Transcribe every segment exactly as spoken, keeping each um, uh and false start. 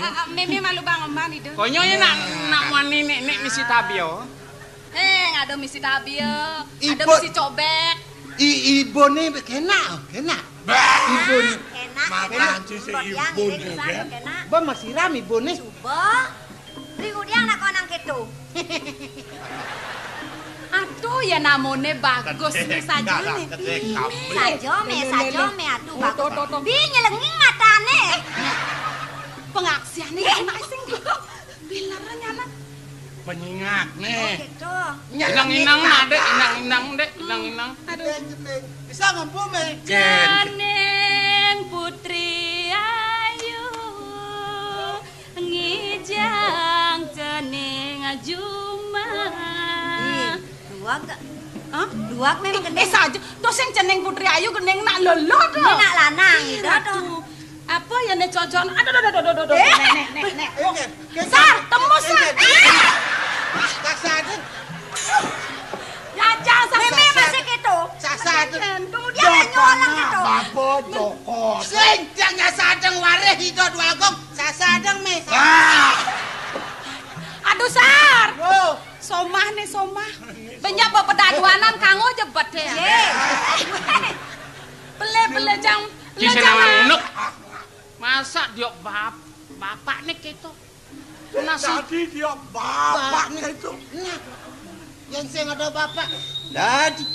Ah, ah, mémé malu bang emban, Ida. Konyo ya nak, nak muani nek, nek misi tabia. Eh, ada misi tabia, ada misi cobek. I-, ibune kenak, kenak. Ibune. Kenak, kenak. Makan si ibune, kan? Kenak. Ba masiram ibune. Coba. Ring udiang nak konang keto. Atuh, ya namone bagus nih sajone. Sajo me, sajo me, atuh bagus. Bi nyelenging matane. Pengaksian nih anak sing bilernya anak. Penyingak nih. Oh, gitu. Inang-inang, Dek, inang-inang, Dek, inang-inang. Aduh. Bisa ngempuk me. Janing Putri Ayu. Ngijang cening jumah. Ih, duag. Hah? Duag memang gendeng. Eh, saja. Tuh sing cening Putri Ayu gendeng nak lolo tuh. Ini nak lanang gitu tuh. Aduh. Apa ya ne cocon? Aduh, aduh, aduh, aduh, aduh. Eh? Nek, nek, nek, nek. Sar, tembus, Sar. Kasar. Jajang, Sar. Meme masih gitu. Sasar. Kemudian nyolang gitu. Bapak Joko. Sing jangan sadeng wareh itu dua gong. Sasadeng me. Ah. Aduh, Sar. Yo. Somah nih, somah. Banyak bapak daduanan kanggo jebet ya. Ye. Bele, bele jang, bele jang. Masa dia bap-, bapak nih gitu. Nah, si tadi dia bapaknya itu. Nah, yang sing ada bapak. Dadi.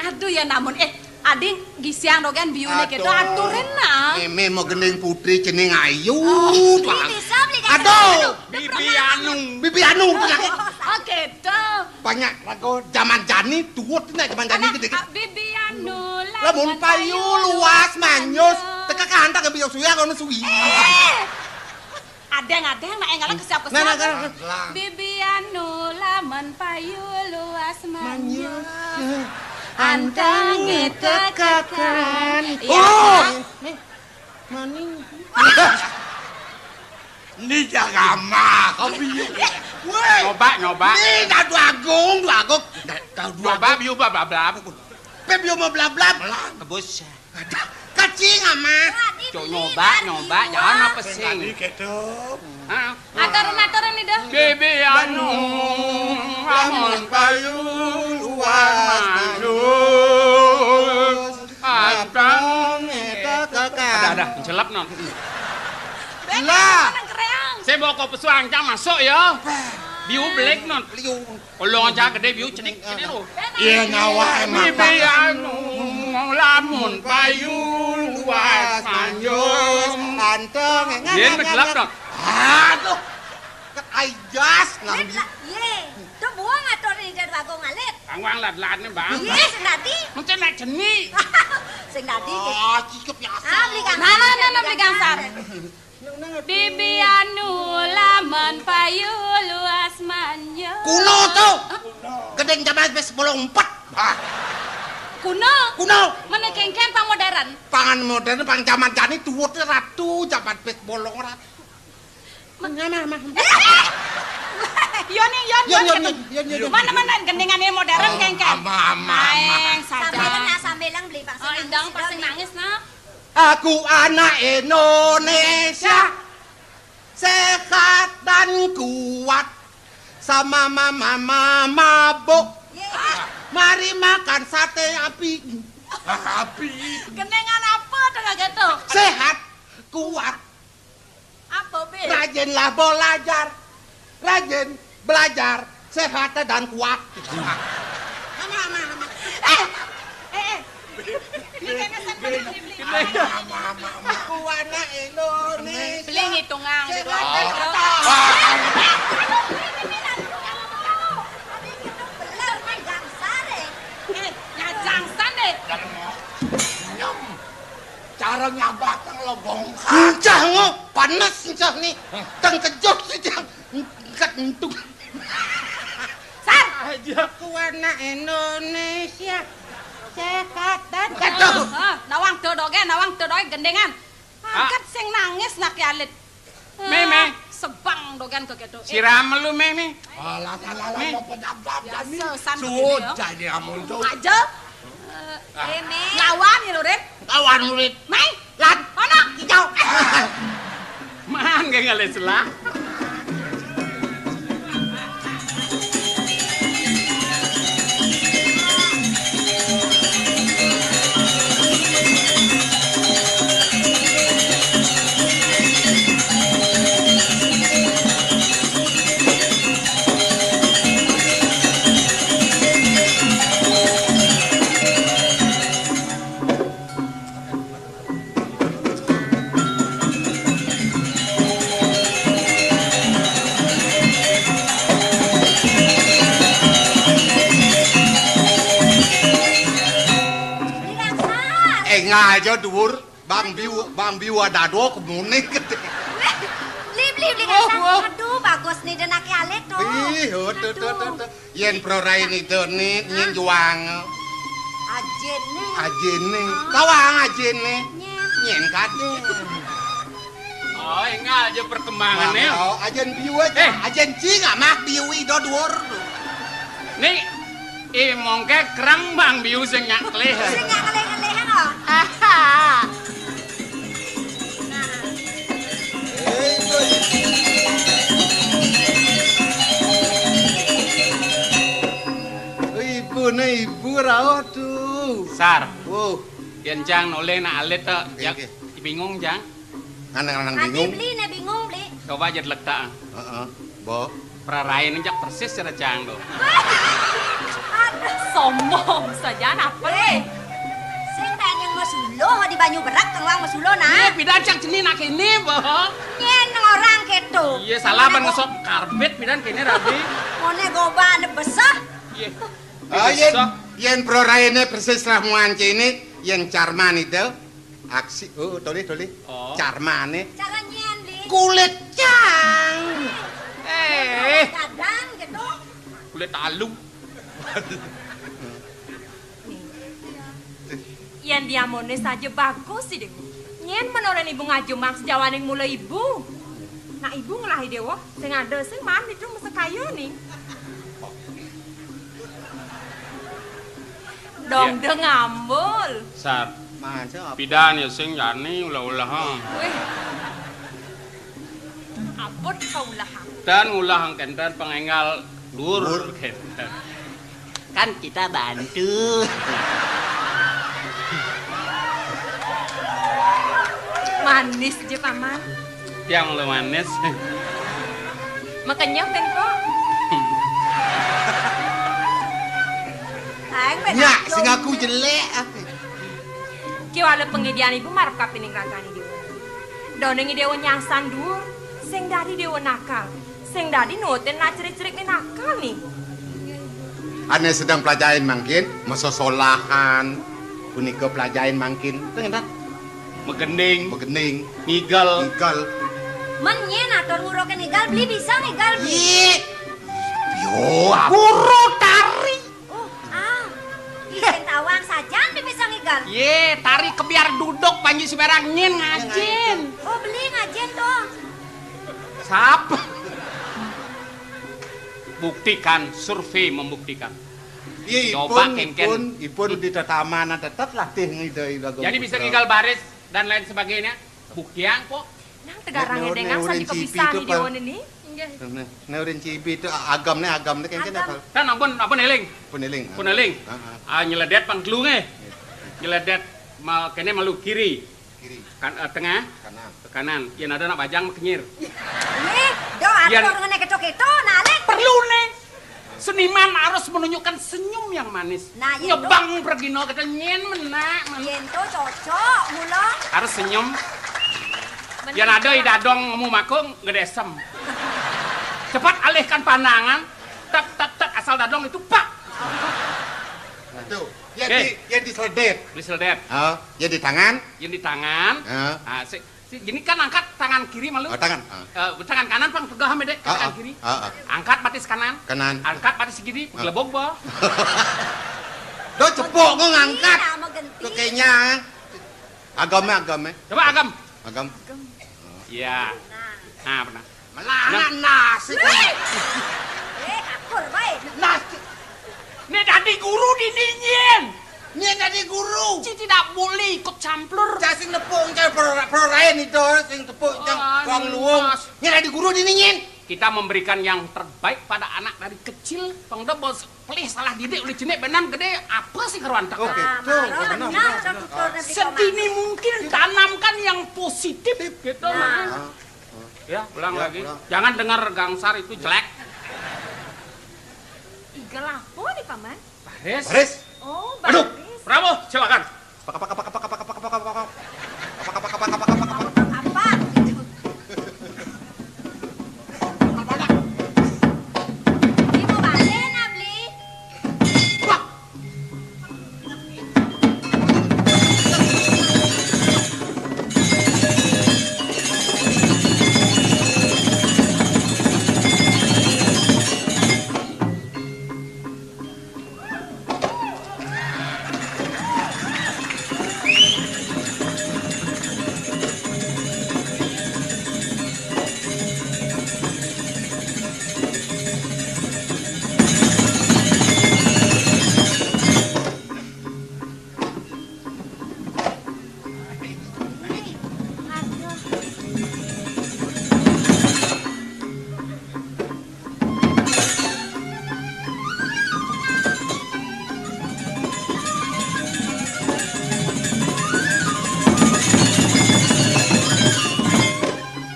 Aduh ya namun, eh, ading gisiang dogan biune gitu, aturin nah. Meme mau gending Putri cening Ayu. Oh, tuh. Ini bisa beli. Aduh, Bibi Anu. Bibi Anu tuh lagi. Oh, gitu. Banyak lagu zaman jani, tuut nih zaman jani gitu. Bibi Anu, lamun payu luas manyus, teka kahanta ke bilang suya kono suwi. Eh. Adeng-adeng nak enggal kesiap-kesiap. Nah, nah, nah. Bibi Anu lamun payu luas manyus. Anteng tekekan. Oh. Maning. Ini jaga mah, kopi. Woi. Nyoba, nyoba. Ini dah dua agung, dua agung. Dah, dah dua agung. Nyoba, biu blablab. Pe biu mau blablab. Kebus. Kacing ama. Cok nyoba, nyoba, jangan apa sing. Tadi ketok. Hah? Aturan-aturan nih dah. Bibi Anu, lamun payu luas manyus. Anteng. Ada, ada, mencelap non. Lah. Saya bawa kopi suang cang masuk ya. Biu belek non. Liu. Olong aja gede biu cenik cenik lo. Iya nyawa emang. Bibi Anu, lamun payu luas manyus. Anteng. Yen mencelap non. Aduh. Ket ajas ngambil. Ye, tuh buang atur nih dari bagong alit. Tangwang lat-latne, Bang. Ye, sing dadi. Mesti nek jeni. Sing dadi. Ah, cicip ya. Ah, beli gangsar. Nah, nah, nah, nah, beli gangsar. Bibi Anu lamun payu luas manyus. Kuno tuh. Hah? Gedeng zaman wis bolong empat. Ah. Kuno? Kuno. Mana kengken pang modern? Pangan modern, pang zaman jani tuut ratu zaman wis bolong ratu. Mah, mah, mah. Yo nih, yo, yo, yo, yo, yo, yo. Mana, mana gendingan ini modern kengken. Ama, ama, ama. Maeng saja. Sambilan, nah, sambilan beli pang. Oh, indang pasti nangis nah. Aku anak Indonesia, sehat dan kuat, sama mama mabuk. Mari makan sate api. Api. Gendingan apa tuh kayak gitu? Sehat, kuat. Apa, Be? Rajinlah belajar. Rajin belajar, sehat dan kuat. Ama, ama, ama. Eh, eh, eh. Beli kena satu beli, beli. Ama, ama, ama, ama. Aku anak Indonesia. Beli ngitungan. Sehat dan kuat. Bener, main gangsar, eh. Eh, nyajangsan deh. Nyem. Cara nyabatang lo bongkar. Encah ngo, panas encah nih. Tengkejut sih, Jang. Engkat entuk. Sar. Aja. Ku anak Indonesia. Sehat dan aduh. Hah, nawang tuh doge, nawang tuh doge gendengan. Angkat sing nangis nak alit. Meme. Sebang dogan ke kedo. Siram lu, Meme. Alah, alah, alah, mau penyabab jani. Sudah dia muncul. Aja. Eh, Meme. Lawan ya, Lurit. Lawan, Lurit. Mai. Lan. Ono. Hijau. Ngalih selah. Énggal ja duur, Bang Biu, Bang Biu ada dua kemunik. Beli, beli, beli. Oh, kasar. Oh. Aduh, bagus né, da anaké alit to. Ih, oh, tuh, tuh, tuh, tuh. Yén prarain ida né, nyén juang. Ajinné. Ajinné. Tawang ajinné. Nyén. Nyén kadén. Oh, énggal ja perkembangané. Oh, ajin Biu aja. Eh. Ajin cing amah Biu ida duur. Né, i mongké kereng Bang Biu sing nyak kelih. Sing nyak kelih-kelih, oh. Aha. Ibu né ibu rauh to. Sar. Wow. Yén cang nolih nak alit to, nggih, ya, nggih, bingung, cang. Nganang-nganang bingung. Ati beli né bingung, beli. Coba aja delek ta. Heeh. Bo. Prarain jak persis cara cang to. Aduh, sombong saja apa? Eh, sing tanyang masulo di banyu berak, tengwang masulo nah. Iya, pidan cang cening nak kéné, Bo. Nyén orang kéto. Iya, salah ban ngesot karbit pidan kéné rabi. Moné gobané beseh. Iya. Ah, yén, beseh. Yén prarainé persis ramuan kéné, yén carman ida. Aksi, oh, tolih, tolih. Oh. Carmané. Cara nyén, Li? Kulit cang. Eh. Kadang gitu. Kulit alu. Yén diamoné saja bagus sih, Déwa. Nyén menoren ibu ngajemak sejawaning mula ibu. Nak ibu ngelahi Déwa, sing ada sing man itu mesti kaya ning. Dong, ya. Dong ngambul. Sar. Masa apa? Pidan ya sing jani ulah-ulah, ha. Wih. Ampun kaulahan. Dan ulah kénten pangénggal dur. Dur. Kénten. Kan kita bantu. Manis aja, Paman. Tiang lu manis. Makenyem kan, Kok? Aing ben. Nyak, aku. Sing aku jelék, ah. Ki wala pangidian ibu marep kapining ragané Déwa. Doning Déwa nyangsan duur, sing dadi Déwa nakal. Sing dadi nutin nak cerik-cerik né nakal né. Ané sedeng pelajahin mangkin, masesolahan. Punika pelajahin mangkin. Teng, teng. Magending. Magending. Ngigel. Ngigel. Men nyén atur nguruké ngigel, beli bisa ngigel, beli. Yé. Yo, apa? Guru tari. Oh, ah. Izin tawang sajan di bisa ngigel. Yé, tari kebiar duduk panji sembarang nyén ngajin. Oh, beli ngajin to. Sap. Buktikan, survei membuktikan. Iya, coba ipun, kéngkén. Ipun, ipun di tetamanan tetep latih ngidai lagu. Jadi bisa putra. Ngigel baris dan lain sebagainya. Buktian kok. Nang tegarang né, dengan né, sandi urin cipi kepisan itu, di Pak. Déwa né. Inggih. Né, né urin cipi itu a-, agamné, agamné kéngkén. Agam. Apa? Kan ampun, ampun éling. Pun éling. Pun éling. Heeh. Ah, nyeledét pang telu né. Nyeledét ma-, kéné malu kiri. Kiri. Kan, eh, tengah. Kanan. Ke kanan. Yén ada nak bajang makenyir. Ih, do atur ngéné kéto-kéto, nah, Lek. Perlu né. Seniman harus menunjukkan senyum yang manis. Nah, yén to. Nyebang pragina kita nyén menak, man. Yén to cocok, mula. Harus senyum. Yén ada i dadong nemu makung, gedesem. Cepat alihkan pandangan. Tet, tet, tet, asal dadong itu, pak. Nah, tuh. Yén di, yén di seledét. Di seledét. Oh, yén di tangan. Yén di tangan. Oh. Ah, si, si, gini kan angkat tangan kiri malu. Oh, tangan. Oh. Eh, tangan kanan pang pegah mé, Dék, tangan kiri. Oh, oh. Angkat batis kanan. Kanan. Angkat batis kiri, gelebog bah. Do cepok kok ngangkat. Iya, mau ganti. Kok kayaknya. Agamé, agamé. Coba agam. Agam. Iya. Nah. Nah, pernah. Malah anak nasi. Wih. Eh, akur baé. Nasi. Né dadi guru dini nyén. Nyén dadi guru. Ci tidak boleh ikut campur. Cak sing nepuk cang pro-, prorain itu, sing tepuk cang wong luung. Nyén dadi guru dini nyén. Kita memberikan yang terbaik pada anak dari kecil. Pang da bos pelih salah didik oleh cinik benan gede, apa sih karuan tak? Oke, tuh, benar, benar, benar. Sedini mungkin tanamkan yang positif gitu, nah. Ya, ulang lagi. Jangan dengar gangsar itu jelek. Igal apa nih, Paman? Baris. Baris. Oh, aduh, baris. Prabu, silakan. Apa? Ibu balik, nah, beli. Wah.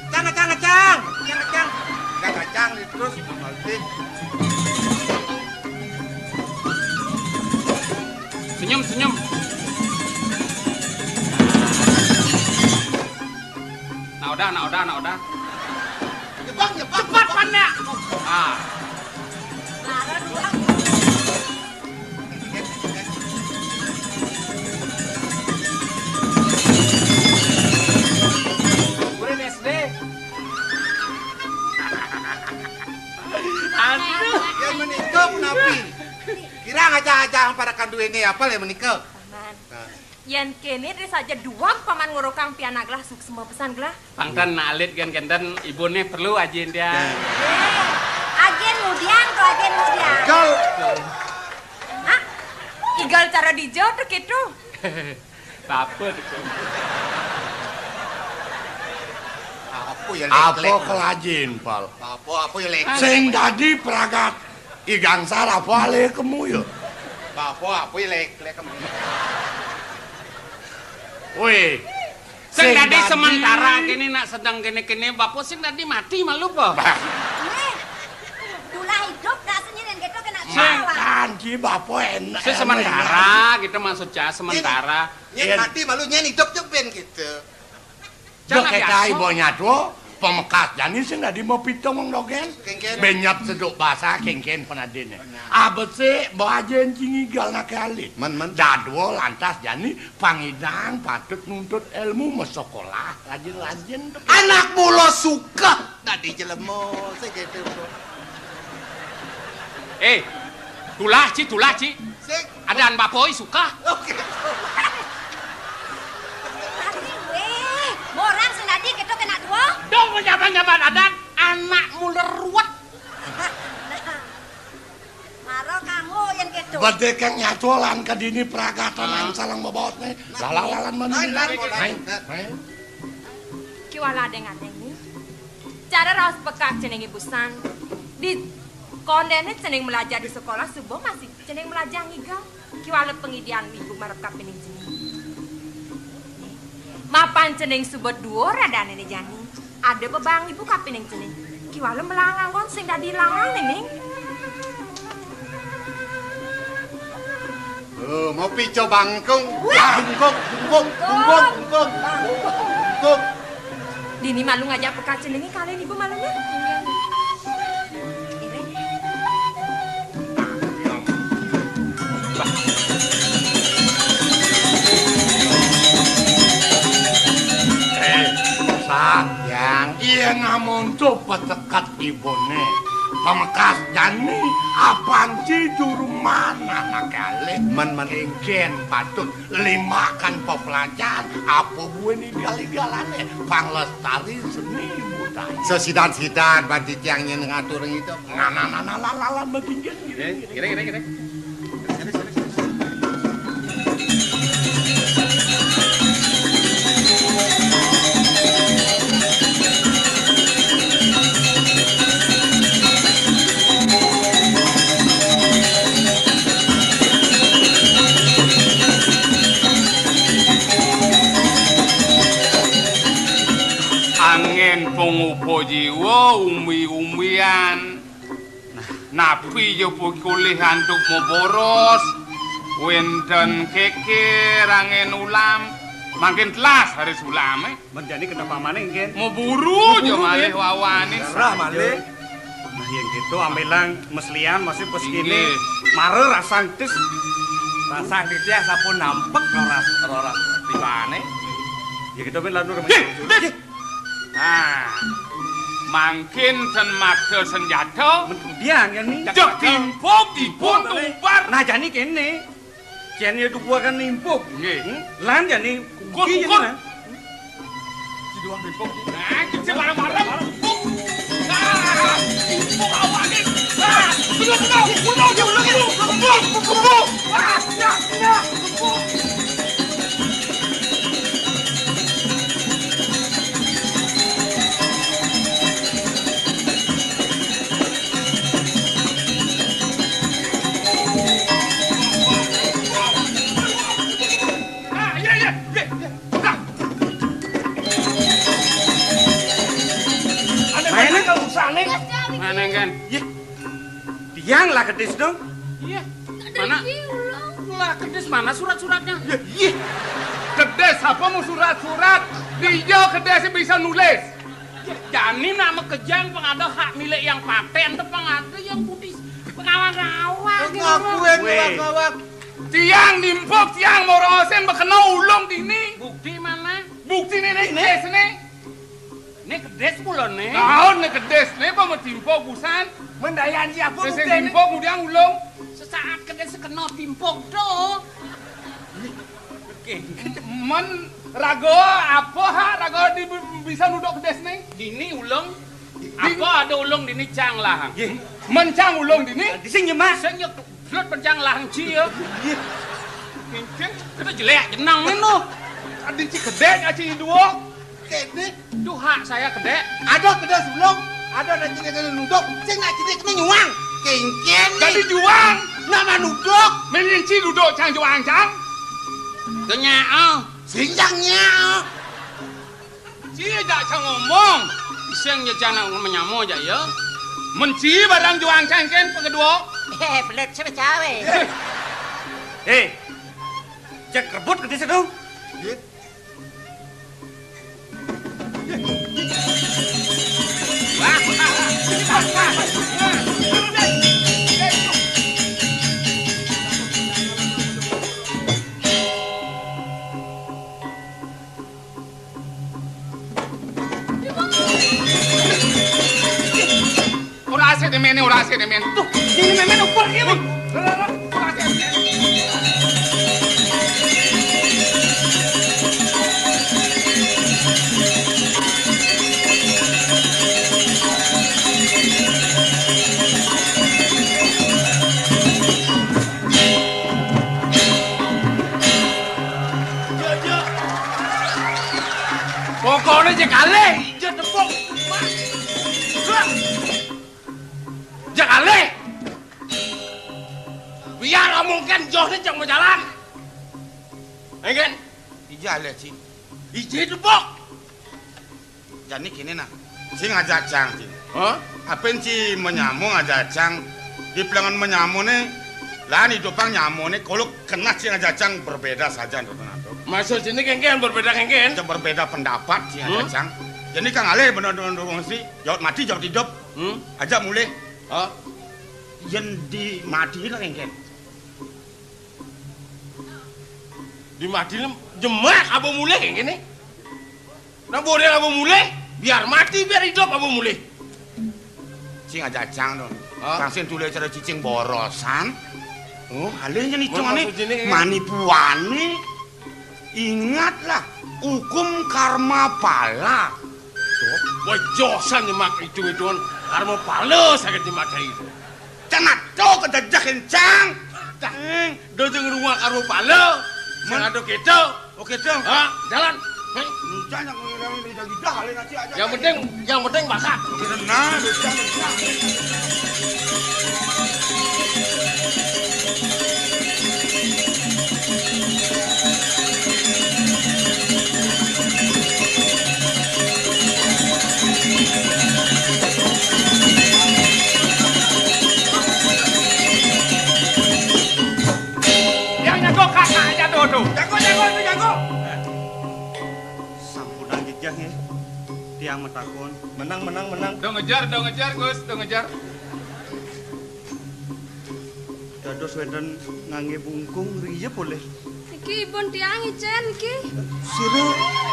Cang, cang, cang. Cang, cang. Nggak kacang, terus balik. Senyum, senyum. Nah, udah, nah, udah, nah, udah. Cepat, cepat, cepat, cepat. Mana? Ah. Murid S D. Aduh. Yén menika napi? Kirang aja-aja para kanduene apa ya menika? Paman. Nah. Yén kéné terus aja duag Paman ngorokang pianak gelah suksma pesan gelah. Pang ten alit gén kénten ibuné perlu ajin dia. Ya. Ajin mudian to, ajin mudian. Kal. Hah? Igal cara dija to kéto. Apa to? Apa ya apa lek-lek? Kelajin, Pal? Apa, apa ya lek-lek? Sing dadi pragat I Gangsar apa alih kemu ya? Apa, apa ya lek-lek kemu? Wéh, sing dadi sementara kéné nak sedeng kéné-kéné, bapa sing dadi mati malu apa? Bah. Wéh, tulah idup dak senyirin gitu kena sing dibawa. Kan ki bapa enak. Sing sementara gitu maksud cah, sementara. Nyén mati malu nyén idup cuk ben gitu. Duh, kékai bocah tua, pamekas jani sing dadi mapitung wong dogén. Kénkén. Benyap seduk basah kénkén panadiné. Benar. Abesik bajén cingigal nak alit. Men, men. Dadua lantas jani pangidang patut nuntut ilmu masekolah rajin-rajin. Anak mula suka dadi jelema sing kéto. Eh, tulah, Ci, tulah, Ci. Sing. Adaan bapa i suka. Oke. Wéh, morang sing dadi kéto kena dua. Dong nyambat-nyambat adaan, anak mula ruwet. Mara kanggo yén kéto. Badé kang nyatu lan kadini pragatan. Ah. Nang salang bebaotné. Lalan-lalan mani. Lain, lain, lain. Kiwala deng-adeng ni. Cara raos pekak ceningé busan. Di kondéné cening melajah di sekolah suba masih cening melajah ngigal. Kiwala pengidian ibu marep kapining cening. Mapan cening suba duur adané jani. Ada bebang ibu kapining cening. Kiwala melahang anggon sing dadi langang ning. Oh, mau pico bangkung. Wah. Bungkung, bungkung, bungkung, bungkung. Bungkung. Dini malu ngajak pekaca niki kalian ibu malunya. Eh, Sang, Yang, iya ngamonto petekat ibuné. Pamekas jani, apan ci juru manah nak alih. Men, men. Kénkén patut limakan pepelajaran, apa buin igal-igalané, panglestari seni budaya. Sesidan-sidan, ban titiang nyén ngatur ngidup. Nah, nah, nah, nah, lah, lah, lah, begini, gini, gini, gini. Gini, gini, gini. Ngen pangupa jiwa umbi-umbian. Napi ja pikolih antuk maboros, wénten kékér anggén ulam, mangkin telas raris ulamé. Men jani kenapa mané, Gén? Maburu ja malih wawané. Darah malih. Nah, yén kéto ambilang meslian masih pas kéné. Inggih. Mara rasang tis. Rasang titiah sampun nampek roras, roras tibané. Ya kéto, Gén, lantur. Ih, ih. Nah, mangkin ten makta senjata. Men kudian ya ni. Jeg timpuk dipun tumpar. Nah, jani kéné. Cén ya dukuakan nimpuk. Nggih. Hmm? Lan jani kukur, kukur. Nah. Nah, kita bareng-bareng. Nah, timpuk awaké. Nah, bener, bener. Bener, bener, bener. Nah, nah, nah. Nah, iya, iya, iya, iya. Nah. Ada mana nggak usah nih? Mana, Gén? Yé. Tiang lah kedis dong. Iya. Mana? Lah, kedis mana surat-suratnya? Iya, iya. Kedis apa mau surat-surat? Dia kedis bisa nulis. Ya, jani nak makejang pang ada hak milik yang paten tuh pang ada yang budi pengawang-awang. Ngaku yang ngawang-ngawang. Tiang nimpuk, tiang morosin bekena ulung dini. Bukti mana? Bukti nih, nih, kedis nih. Né kedis mula né. Naon né kedis né, apa matimpuk busan? Mendayan siapa bukti né? Timpuk kemudian ulung. Sesaat kedis kena timpuk tuh. Men raga apa ha, raga di, bisa nuduk kedis né? Dini ulung. Apa ada ulung dini cang lah? Nggih. Men cang ulung dini? Di sini, Mas. Sing ya, gelut pencang lah ci ya. Nggih. Mungkin kita jelek jenang né no. Adi ci kedék, aci dua. Kedék. Duh, hak saya kedék. Ada kedék sebelum, ada nak cini kena nuduk. Sing nak cini kena nyuang. Kéngkén né. Jadi juang. Nama nuduk. Melinci duduk cang juang cang. Tanya ah. Sing cang nya. Ci jak cang ngomong. Iseng ya cang nak menyamo jak ya. Men ci barang juang cang kén pengeduo. Eh, belet siapa cawe? Eh. Cek rebut ke desa dong. Ora asik demen, ora asik demen. Tuh, ini memen ukur ini. Ora asik demen. Pokokné jek alih, ija tepuk. Jek alih. Biar omongkan joh né jang majalan. Engken. Ija alih, Ci. Ija tepuk. Jani kéné nah, ci ngajak cang, ci. Hah? Apin ci manyama ngajak cang, di pelengan manyamané, lan idupang nyamané, kalau keneh ci ngajak cang berbeda saja, Datuk. Maksud ci né kéngkén, berbeda kéngkén? Cang berbeda pendapat ci ngajak cang. Jani kang alih bener-bener mesti, jawab mati, jawab hidup. Hmm? Ajak mulih. Hah? Yén di mati lah kéngkén. Di mati jemak aba mulih kéngkén né. Nah, boleh aba mulih, biar mati, biar hidup aba mulih. Ci ngajak cang to. Hah? Cang sing tulih cara cicing borosan. Oh, alih nyén itungané manipuané. Ingatlah, hukum karma pala. Wah, josan nyemak itung-itungan karma pala saged nyemak itu. Cang ato kejejeh kencang. Dah. Dojeng rumah karma pala. Sing ada kita. Oke, Cang. Ha, jalan. Hei. Yang penting, yang penting masak. Nah, bisa, bisa. Tiang matakon. Menang, menang, menang. Do ngejar, do ngejar, Gus, do ngejar. Dados wénten nganggé bungkung riye polih. Niki ibun tiang icén niki. Sira,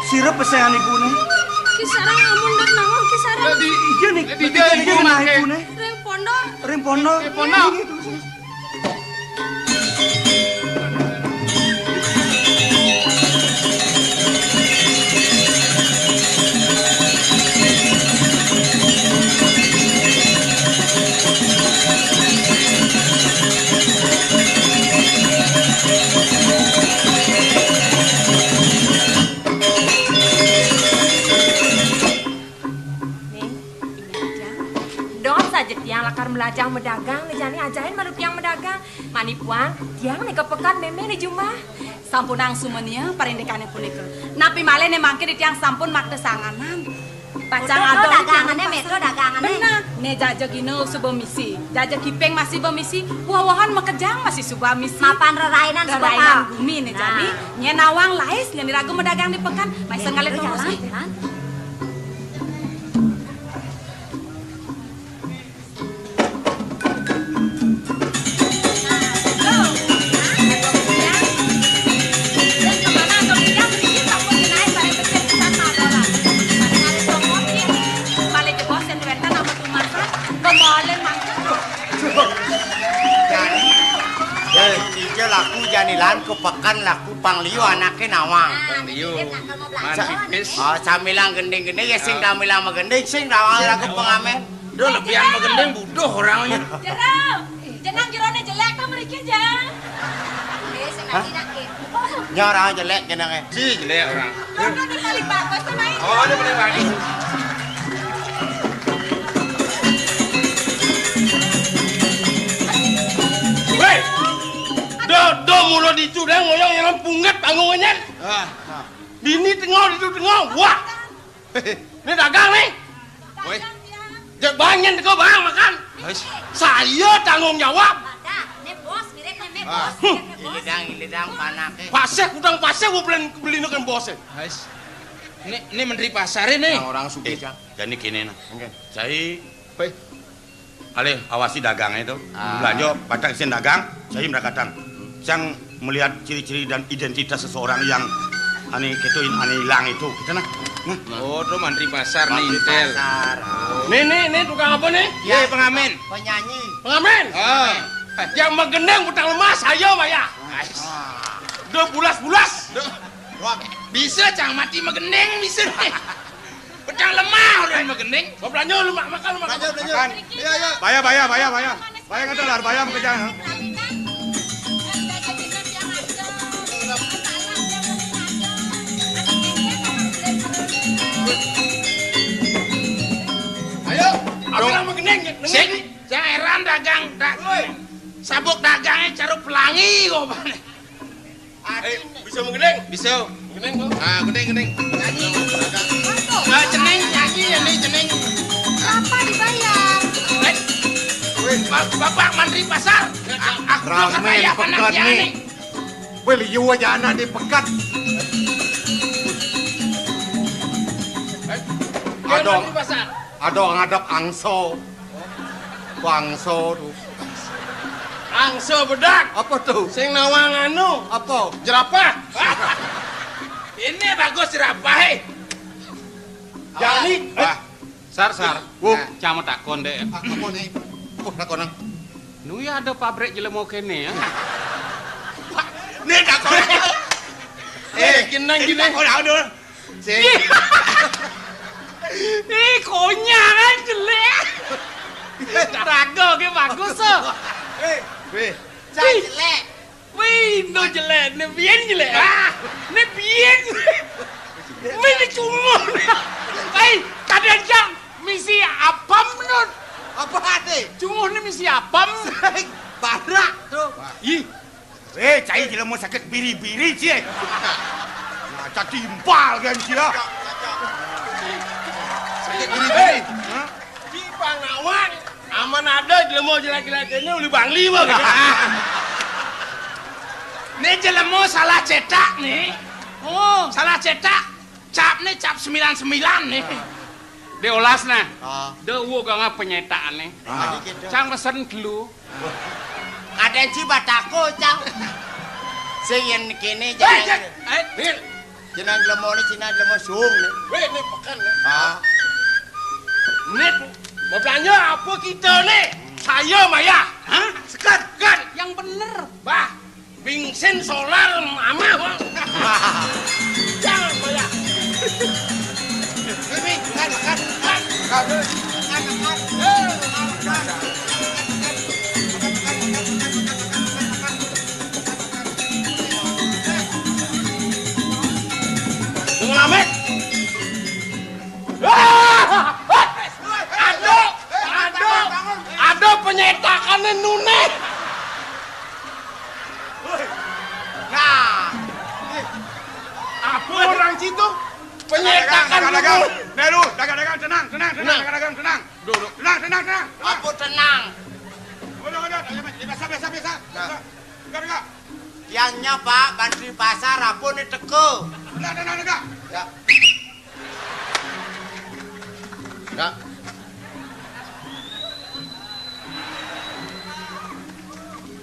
sira pesengan ibuné? Ki sareng amun ndak nawang ki sareng. Lah di, iya nih, lah di iya nih, ibu nah mangke. Ibuné. Ring pondok. Ring pondok. Ring pondok. Iya. Ning, ingat tiang. Ndot saja tiang lakar melajah medagang, né jani ajahin malu tiang medagang. Mani puang, tiang né ka pekan mémé né jumah. Sampunang sumenia parindikané punika. Napi malih né mangkin tiang sampun makta sanganan. Pacang ada dagangané, Méto, dagangané. Bener. Né jaja gina suba misi, jaja kiping masih bemisi, woh-wohan makejang masih suba misi. Mapan rerainan suba rerainan gumi né jani. Nah. Nyén nawang lais, nyén iraga medagang di pekan, mai senggalé terus. Jalan, jalan. Jani, jani dija laku jani lan ka pekan laku pang liu anaké nawang. Pang liu. Man pipis. Oh, samilang gending-gending ya sing samilang magending sing nawang laku pengamen. Duh, lebihan magending buduh orangnya. Jero, jenang jeroné jelék to mriki, Jang. Eh, sing lagi nak. Nya orang jelék jenangé. Si jelék orang. Kono di paling bagus to main. Oh, ini paling bagus. Wéh! Do, do mulo ditu deh ngoyong yang pungget panggungannya. Ah, ah. Bini tengok ditu tengok. Wah. Né dagang né. Wéh. Jek banyen teko bang makan. Hais. Saya tanggung jawab. Dah, né bos mirip né, né bos, mirip né bos. Ilidang, ilidang panaké. Pasih kudang pasih gua beli beli nekan bosé. Hais. Né né menteri pasaré né. Nah, orang sugih, Jang. Jani kéné nah. Oké. Cai Wéh. Alih awasi dagangé to. Ah. Belanja, pacang isin dagang, saya merakadan. Sang melihat ciri-ciri dan identitas seseorang yang ané kéto, ané ilang itu, kita nah. Nah. Oh, to mantri pasar né, intel. Pasar. Né, né, né, tukang apa né? Ya, pengamen. Penyanyi. Pengamen? Ah. Yang magending petang lemah, saya bayar. Ah. Duh, bulas-bulas. Duh. Wah, bisa cang mati magending, bisa né. Petang lemah ulun magending. Mau belanja lu, Mak? Makan lu, makan. Belanja, belanja. Makan. Iya, iya. Bayar, bayar, bayar, bayar. Bayar kata lah, bayar makan jangan. Ayo, apa dong. Nama magending? Sing, jangan heran dagang, dagang. Sabuk dagangnya carup pelangi kok. Eh, bisa menggending? Bisa. Menggending, kok. Ah, gending, gending. Nyanyi. Ah, ceneng, nyanyi ya nih, ceneng. Berapa dibayar? Eh, wéh, Bap-, Bapak mantri pasar. Ah, aku rame kaya pekan nih. Wéh, liu aja anak di pekan. Eh, ada mantri pasar. Ada ngadep angso. Bangso tu. Angsa bedak. Apa tu? Sing nawang anu. Apa? Jerapah. Ini bagus jerapah, eh. Jani. Wah, sar, sar. Wuh. Nah, cama takon deh. Ah, apa nih? Apa takon, Nang? Nu ya ada pabrik jelema kéné ya. Nih takon. Eh, kenang gini. Takon apa dulu? Sing. Ih, konyang aja jelék. Raga ké bagus tuh. Wéh, wéh. Cai jelék. Wih, no jelék, né biyen jelék. Ah, né biyen. Wih, né cunguh. Hei, tadi aja misi apem, Nut. Apa até? Cunguh né misi apem. Sing, barak tuh. Ih, Eh, cai jelema sakit biri-biri, cie. Nah, catimpal kan, cie. Sakit biri-biri. Hah? Di Panawang, aman ada jelema jelek-jelek ini uli Bangli, Bang. Né jelema salah cetak né. Oh, salah cetak. Cap né cap sembilan sembilan né. Diolas nah. Ah. Dé uwuh ganga penyétakan né. Ah. Cang mesen gelu. Kadén ci batako, Cang. Sing yén kéné. Eh, jangan. Cék. Eh, Nil. Jeneng jlema né, Cina jlema sung né. Wéh, né peken né. Ah. Nit, mau belanja apa kita né? Saya maya. Hah? Sekat. Kan. Yang bener. Bah. Bingsin solar mama, Bang. Jangan banyak. Ini, kan, kan, kan. Kan, kan, kan. Eh, kan, kan. Ngamit. Aduh, aduh, aduh, penyétakan né nuné. Nah, apa orang situ? Penyétakan dagang, dagang. Nuné. Né, lu, dagang-dagang, tenang, tenang, tenang, tenang. Dagang-dagang, tenang. Duduk. Tenang, tenang, tenang. Apa tenang? Udah, udah, udah, biasa, biasa, biasa. Nah. Udah, udah, udah. Tiangnya, Pak, bantri pasar, apa né teka? Udah, udah, udah, udah. Ya. Enggak.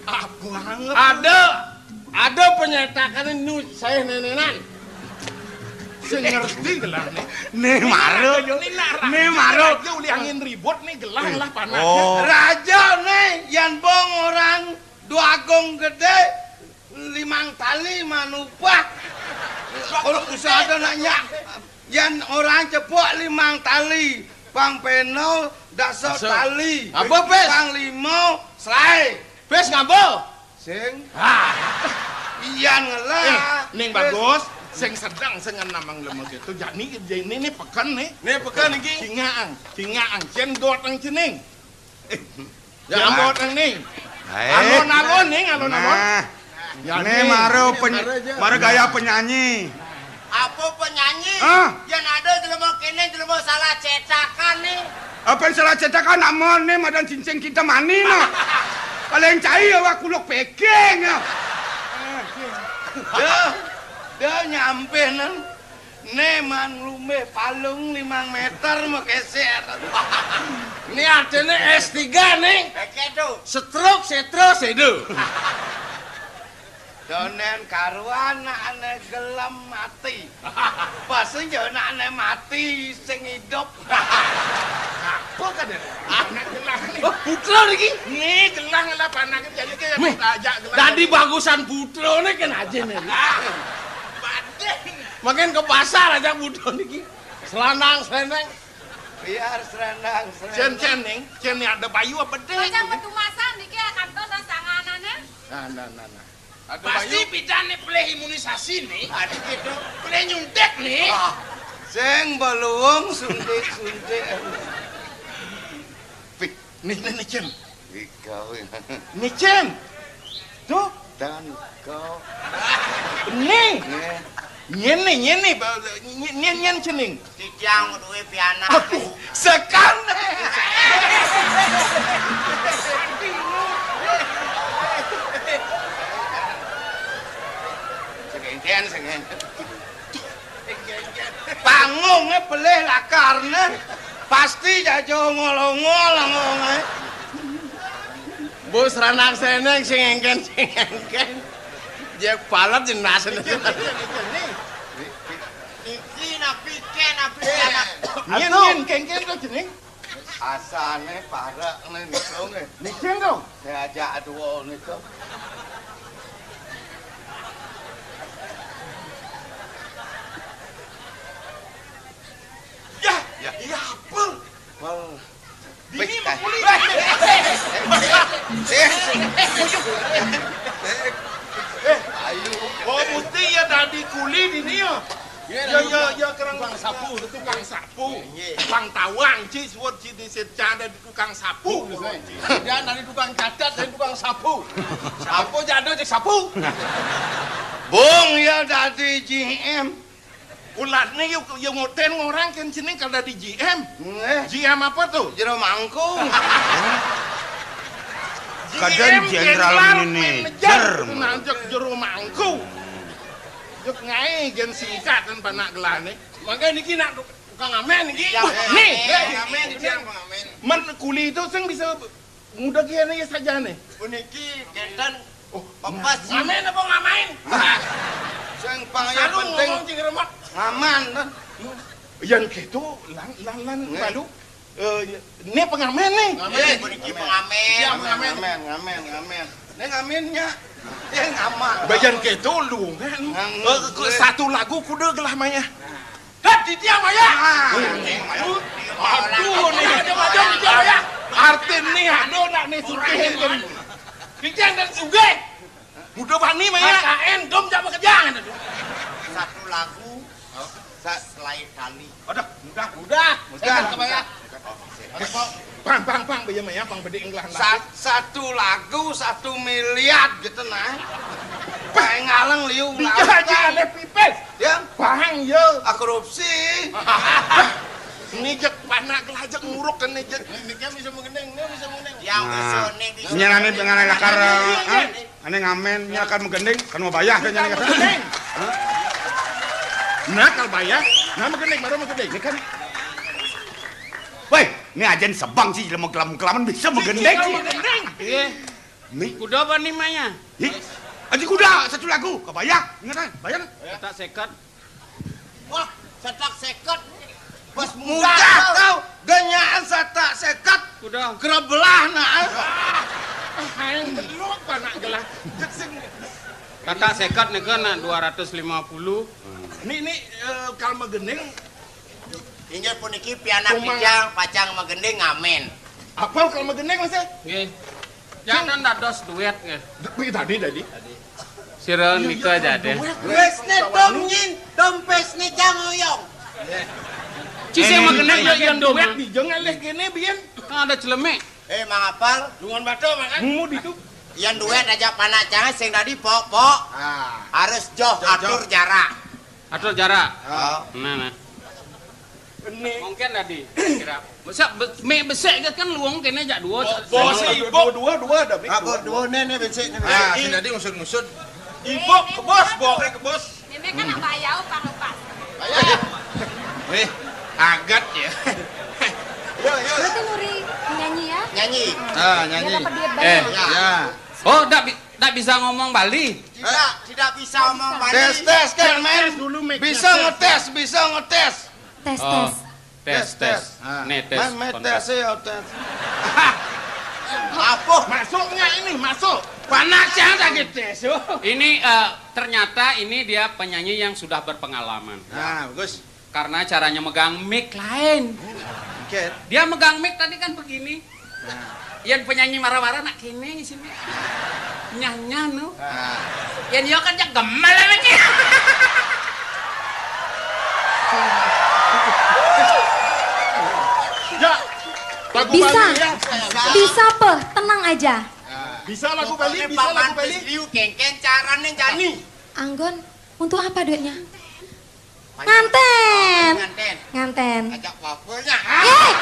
Apa banget? Ada, ada penyétakan nu saya nénénan. Sing ngerti gelah né. Né mara. Né mara. Raja ulih angin ribut né gelah lah panas. Oh. Raja né, yan bong orang Dwagung Gedé, limang tali manupah. Kalau usah ada nanya, yan orang cepok limang tali, pang peno dasa tali. Apa, Pes? Pang limo selai. Pes ngapa? Sing. Ah. Iyan ngelah. Eh, ning Pes. Bagus, sing sedeng sing namang lemes itu. Jani, ini, ini peken né. Né peken iki. Cingaang, cingaang. Cén got nang cening. Ya, ambot nang ning. Alon-alon ning, alon-alon. Nah. Ya, né ning. Mara peny-, mara gaya penyanyi. Apa penyanyi? Hah? Yan ada jelema kéné, jelema salah cétakan né. Apa yang salah cétakan? Aman né, madan cincin kita mani mah. Paling cai awak kuluk peking. Dah, dah nyampe nang. Né man lumbih palung limang méter makésér. Né artiné S tiga né. Oké tuh. Setruk, sétro, sédo. Donén karuan ané gelem mati. Pas yo ané mati sing idup. Apa kadén? Anak gelah né. Oh, putra niki. Né gelah ngelah panak jadi ke. Méh, ajak gelah. Dadi bagusan putra né kan aja né. Banding. Makin ke pasar aja putra niki. Selanang, seleneng. Biar selanang, seleneng. Cén, cén ning, cén né ada bayu apa deh? Macam petumasan niki ya kantos sanganané. Nah, nah, nah, nah. Ada pasti bayu. Bidan né pelih imunisasi né. Ada gitu. Pelih nyuntik né. Ah, sing beluung suntik-suntik. Pih, né, né, né, Cén. Ikau. Né, Cén. Tuh. Dan kau. Né. Né. Nyén né, nyén né, ba-, nyén, nyén, nyén cening. Titiang duwe pianak. Aduh, sekan. Sengengken, sengengken. Pangungé pelih lakarné. Pasti jaja ongol-ongol angongé. Bos ranang seneng sing engken, sing engken. Jek palet jenas. Iki napi ké, napi ké, napi. Nyén, nyén, kéngkén to jeneng? Asané parek né niku nggih. Niki to? Diajak dua niku. Ya, ya, ya apa? Wah. Dini mah kuli. Eh, eh, eh, eh, ayo. Oh, mesti ya dadi kuli dini ya. Ya, ya, ya, kerang tukang sapu, tukang sapu. Nggih. Tukang tawang, ci, suwun ci di Sirjan dadi tukang sapu. Dia dari tukang cacat, dari tukang sapu. Apa jadul cek sapu? Bung ya dadi G M. Ulatné yuk, yuk ngoten ngorang kén sini kada di G M. Nggih. G M apa tuh? Jero mangkung. Kadén G M jenderal jenderal manajer. Manajer. Nanjak jero mangkung. Yuk ngaé gén singkatan panak gelahné. Mangga niki nak tukang ngamen niki. Nih. Ngamen, ngamen. Men kuli to sing bisa muda kieu nih saja nih. Puniki kinten. Oh, pepes. Ngamen apa ngamain? Sing pangaya penting ngomong cing remek. Ngaman. Yan kitu lan lan lan balu. Eh, ini pengamen nih. Ngamen, puniki pengamen. Iya, pengamen. Ngamen, ngamen, ngamen. Ini ngamennya. Ya ngaman. Bayan kitu lu kan. Eh, satu lagu kuda gelah maya. Kat titiang maya. Aduh nih. Aduh, aduh, titiang maya. Artin nih, aduh nak nih sugihin kan. Titiang dan sugih. Muda bani maya. K N dom jam kerjaan. Satu lagu sa- selain kali. Aduh, mudah, mudah. Mudah. Saya kan kebaya. Pang, pang, pang, baya maya, pang bedi englah. Sa- satu lagu satu miliar gitu nah. Paling ngaleng liu. Bisa aja ada pipis. Ya. Pang, yo. Ah, korupsi. Ini jek panak lah jek nguruk kan ini jek. Ini kan bisa mengendeng, ini bisa mengendeng. Yang bisa, ini bisa. Nyalani dengan lakar. Ini, ini. Ane ngamen nya kan magending, kan mau bayah kan nya. Nah, kal bayah, nah magending, baru magending. Ini kan. Woi, ini ajen sebang sih, lama kelam kelaman bisa magending sih. Iya. Nih. Kuda apa nih maya? Ih, aja kuda satu lagu, kebayah, ingat kan? Bayang. Kata sekat. Wah, satak seket. Bos mudah tau. Ganyaan satak seket. Udah. Kerebelah nah. Hayang teluk panak gelah. Kakak sekat nih kan dua ratus lima puluh. Ini ini eh, kalau magending. Inggih puniki pianak titiang pacang magending ngamen. Apa kalau magending masih? Nggih. Jangan dados duet nggih. Tadi tadi. Sira nika jadé. Wis né dom nyin, dom pes né jang oyong. Ci sing magenah ya yang duet. Dijeng alih kene biyen. Kan ada celemek. Eh, Mang Apal. Lungon batu makan. Mumu ditu. Yang duet aja panak jangan sing tadi pok-pok. Ah. Harus joh atur jarak. Atur jarak. Oh. Nah, nah. Ini. Mungkin tadi kira. Masa be- mik besek ke kan luang kene jak dua. Bos ibu dua dua ada mik. Apa dua. Dua nih nih besek nih. Ah, sing tadi ngusut-ngusut. Ibu ke bos, bawa ke bos. Ini kan apa ya, Pak Lukas? Weh, agat ya. Yo yo. Berarti Nuri nyanyi ya? Nyanyi. Ah, nyanyi. Biar dapat duit banyak. Eh, ya. Oh, ndak bi- ndak bisa ngomong Bali. Tidak, tidak bisa ngomong Bali. Tes tes kan main. Dulu mik. Bisa ngetes, bisa ngetes. Tes, oh, tes. Tes, tes. Tes. Ah. Nih, tes. Main, main kontak. Tes ya, tes. Apa? Masuknya ini, masuk. Panas ya lagi tes. Oh. Ini eh, ternyata ini dia penyanyi yang sudah berpengalaman. Nah, bagus. Karena caranya megang mic lain. Oke. Dia megang mic tadi kan begini. Nah. Yang penyanyi marah-marah nak kene sini. Nyanyan no. Nah. Yang dia kan jak gemal lagi. Ya. Lagu bisa. Bali ya. Bisa peh, tenang aja. Bisa lagu Bali, bisa lagu Bali. Liu kengken carane jani. Anggon, untuk apa duitnya? Nganten. Nganten. Nganten. Ajak wafilnya. Eh!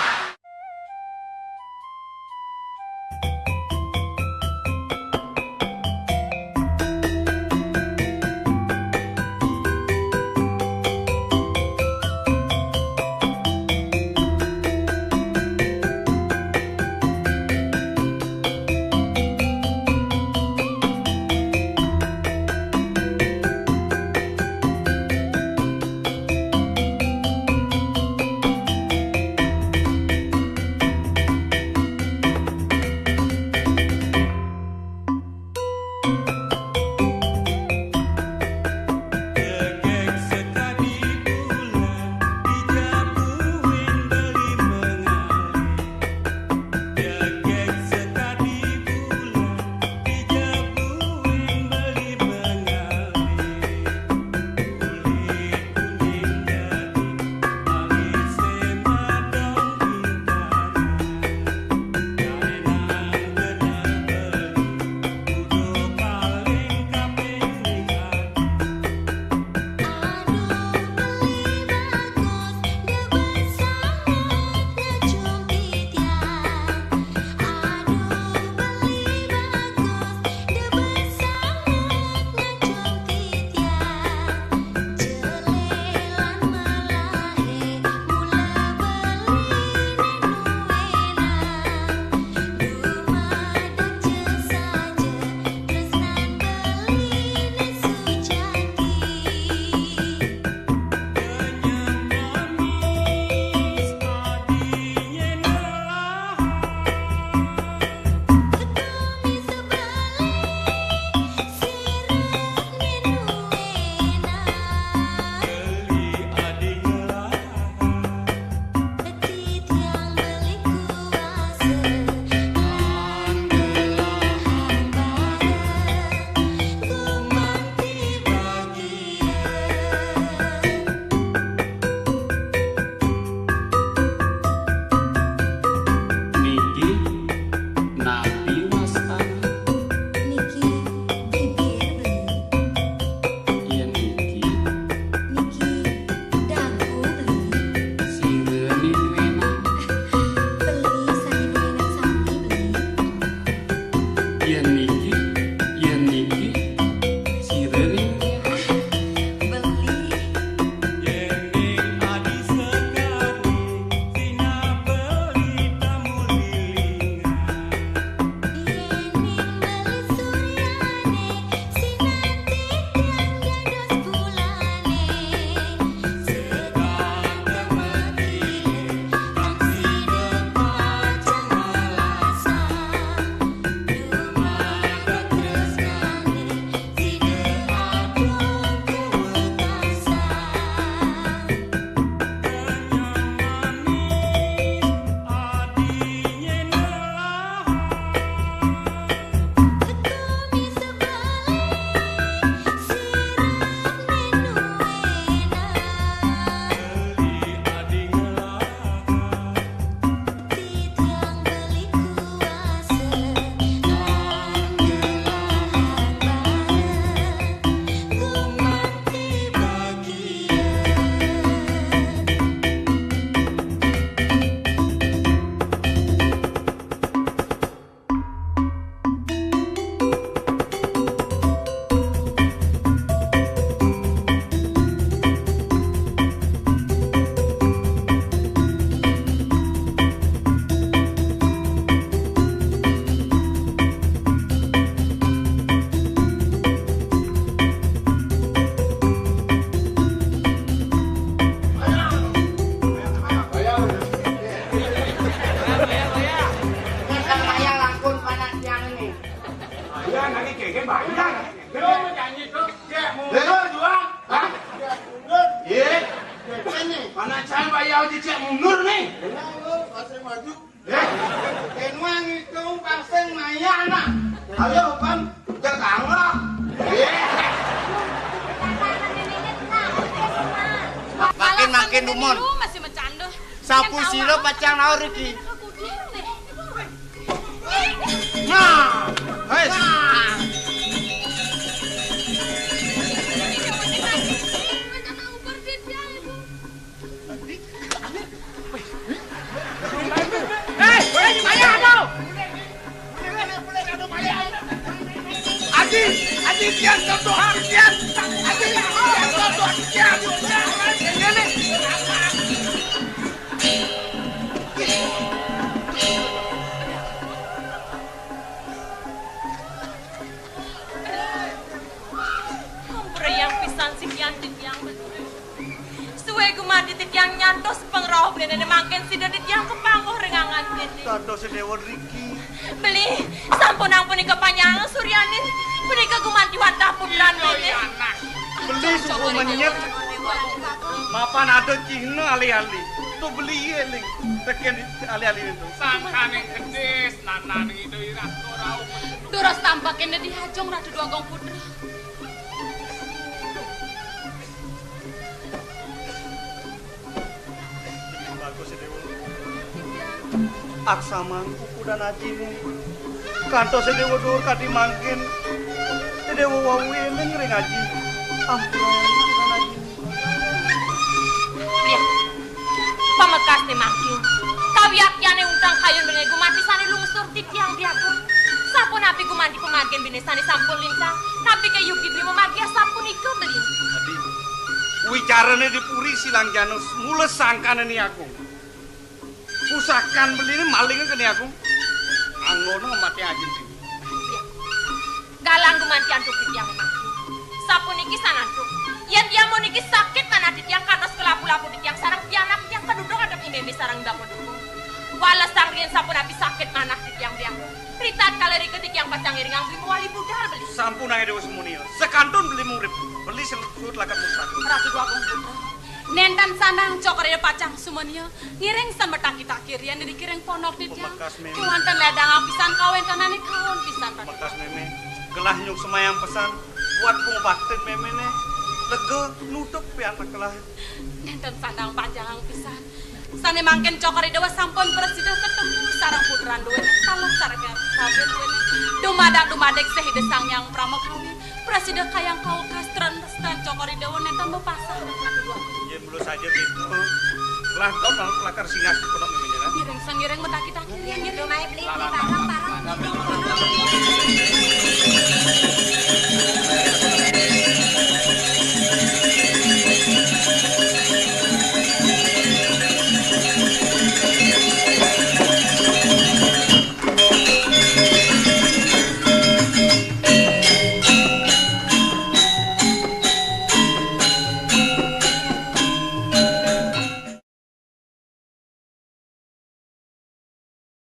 Panjang. Dia mau nyanyi tuh. Dia mau. Dia mau jual. Hah? Iya. Mana cai bayar aja cek mundur nih. Benar, lu, masih maju. Eh, kenuang itu pasang maya, nah. Ayo, pan, jagang lah. Eh. Makin-makin dumon. Lu masih bercanda. Sapu sila pacang naur iki. Nah, wes. Hei, hei, ayah aku. Aji, aji, pian contoh, pian. Aji, pian contoh, pian. Ini. Ampura yang pisan sikian titiang betul. Suwe gumanti titiang nyantos pangrauh benehné mangkin sida titiang kapanguh ring angan bené. Dados Déwa riki. Beli, sampunang punika panyangan suryaning, punika gumanti wantah putran bené. Beli suku menyet. Mapan ada cihna alih-alih. Tuh beli eling. Tekén alih-alih itu. Sangkaning gedé, nananing Ida Irah Rauh. Durus tampakin di hajong Ratu Déwa Agung Putra. Bagus, Déwa. Aksamang kukudan ajiné. Kantos Déwa duur kadi mangkin. Déwa wau éling ring aji. Ampura kukudan ajiné. Lihat. Pamekasné mangkin. Kawiaktiané ungkang kayun bené gumanti sané lungsur titiang biaga. Sapunapi gumanti pamargin bené sané sampun lintang, napi kayugi beli mamargi sapunika beli. Adi, wicarané di puri silang janus, mula sangkané ni agung. Pusakan beliné maling kene agung. Anggona mati aji. Iya. Galang gumanti antuk titiang mangkin. Sapuniki sanantuk. Yén tiang puniki sakit manah titiang kantos kalapu-lapu titiang sareng pianak titiang kaduduk adep imeme sareng dapur dukung. Walesang riin sapunapi sakit manah titiang biang. Ritatkala rika titiang pacang ngiringang beli mawali budal beli. Sampunang Déwa Sumunia. Sakantun beli murid. Beli selut lakat musak. Ratu Déwa Agung Putra. Nénten sandang Cokor Ida pacang sumenia, ngiring san mataki-taki riin riki ring pondok titiang. Pamekas, Mémé. Kéwanten ledang pisan kawéntenané kaon pisan, Ratu. Pamekas, Mémé. Gelah nyuk semayang pesan buat pangubaktin Méméné. Lega nutup pianak gelah. Nénten sandang panjangang pisan. Sané mangkin Cokor Ida sampun prasida katemu sareng putran duéné, taler sareng rabin duéné. Dumadak-dumadik sih Ida Sang Hyang Pramakawi. Prasida kayang kawekas tresnan Cokor Ida nénten mapasah. Yén mula saja gitu. Langkon aku lakar singgah di pondok Méméné, kan? Ngiring sangiring mataki-taki. Yén gitu, mai beli, beli barang, barang.